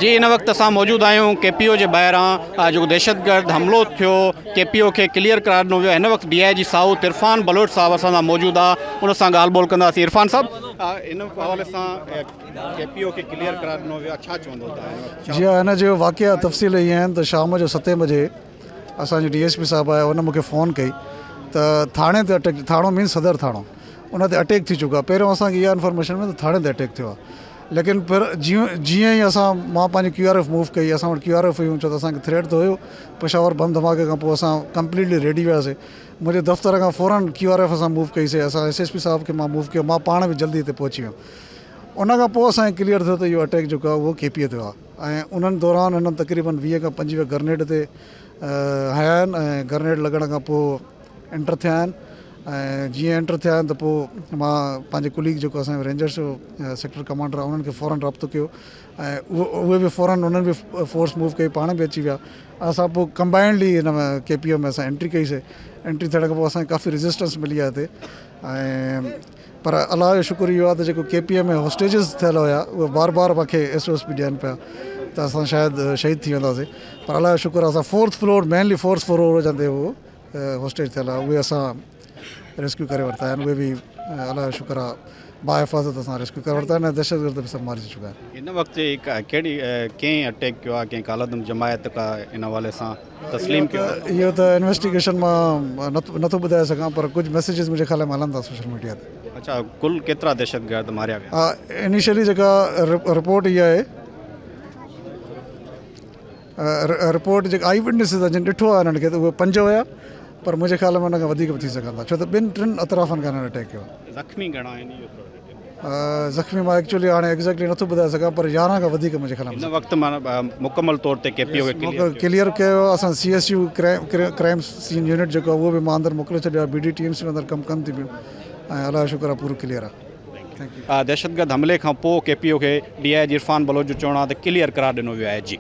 جي هن وقت اسان موجود آهيون ڪي پي او جي ٻاهران جيڪو دهشتگرد حملو ٿيو ڪي پي او کي ڪليئر قرار ڏنو ويو هن وقت D I G south Irfan Baloch صاحب اسان سان موجود آ ان سان ڳالهه ٻولهه ڪنداسين عرفان صاحب ان حوالي سان ڪي پي او کي ڪليئر قرار ڏنو ويو آ ڇا چوندو تهان جي ها هن جو واقعا تفصيل اهي آهن ته شام جو ستين بجي اسان جو ڊي ايس پي صاحب آيا ان مونکي فون ڪئي ته ٿاڻي تي اٽيڪ ٿاڻو مينس صدر ٿاڻو ان تي اٽيڪ ٿي چڪو آ پهريون اسان کي اها انفارميشن ملي ته ٿاڻي تي اٽيڪ ٿيو آ ليڪن پھر جيئن جيئن ئي اسان مان پنهنجي ڪيو آر ايف موو ڪئي اسان وٽ ڪيو آر ايف هيون ڇو ته اسان کي ٿريٽ ته هيو پشاور بم ڌماڪي کان پوء اسان ڪمپليٽلي ريڊي هياسي منهنجي دفتر کان فورن ڪيو آر ايف اسان موو ڪئي سي اسان ايس ايس پي صاحب کي مان موو ڪيو مان پاڻ به جلدي هتي پهچي ويم ان کان پوء اسان کي ڪليئر ٿيو ته اهو اٽيڪ جيڪو آهي اهو ڪي پي اي تي آهي ۽ انهن دوران هنن تقريبن 20 کان 25 گرنيڊ تي هنيا آهن ۽ گرنيڊ لڳڻ کان پوء انٽر ٿيا آهن ۽ جيئن انٽر ٿيا آهن ته پوء مان پنهنجي ڪليگ جيڪو اسان جو رينجرس جو سيڪٽر ڪمانڊر آهي انهن کي فورن رابطو ڪيو ۽ اهي به فورن انهن به فورس موو ڪئي پاڻ به اچي ويا اسان پوء ڪمبائنڊلي هن ۾ ڪي پي او ۾ اسان انٽري ڪئي سي انٽري ٿيڻ کان پوء اسان کي ڪافي ريزسٽنس ملي آهي هتي ۽ پر الله جو شڪر اهو آهي ته جيڪو ڪي پي اي ۾ هوسٽيجز ٿيل هيا اهي بار بار مون کي ايس او ايس به ڏين پيا ته اسان شايد شهيد ٿي وينداسين پر الله جو شڪر آهي اسان fourth floor mainly fourth floor جتي هو هوسٽيج ٿيل آهي اهي اسان ريسڪيو ڪري ورتا آهن اهي به الله جو شڪر آهي باحفاظت اسان ريسڪيو ڪري ورتا آهن ۽ دهشتگرد به سڀ مارجي چڪا آهن. هن وقت ڪهڙي ڪنهن اٽيڪ ڪيو آهي ڪنهن ڪالعدم جماعت ڪا ان حوالي سان تسليم ڪيو آهي؟ اهو ته انويسٽيگيشن مان نٿو ٻڌائي سگهان پر ڪجهه ميسيجز منهنجي خيال ۾ هلن ٿا سوشل ميڊيا تي. اڇا ڪل ڪيترا دهشتگرد ماريا ويا؟ انيشلي جيڪا رپورٽ اها آهي. رپورٽ جيڪا آئي وٽنيسز آهن جن ڏٺو آهي انهن کي ته اهي پنج هيا پر منهنجي خيال ۾ ان کان وڌيڪ به ٿي سگهن ٿا ڇو ته ٻن ٽن اطرافن کان انهن اٽيڪ ڪيو آهي. زخمي گهڻا آهن اهو ٿورو ڊيٽيل ڏيو. زخمي مان ايڪچولي هاڻي ايگزيڪٽلي نٿو ٻڌائي سگهان پر 11 کان وڌيڪ منهنجي خيال ۾. هن وقت معنيٰ مڪمل طور تي ڪي پي او کي ڪليئر ڪيو. ڪليئر ڪيو ويو آهي اسان C S U crime scene unit جيڪو آهي اهو به مان اندر موڪلي ڇڏيو آهي بي ڊي ٽيمس به اندر ڪم ڪن ٿي پيون ۽ الله جو شڪر آهي پورو ڪليئر آهي. دهشتگرد حملي کان پوء ڪي پي او کي D I G Irfan Baloch جو چوڻ آهي ته ڪليئر قرار ڏنو ويو آهي جي.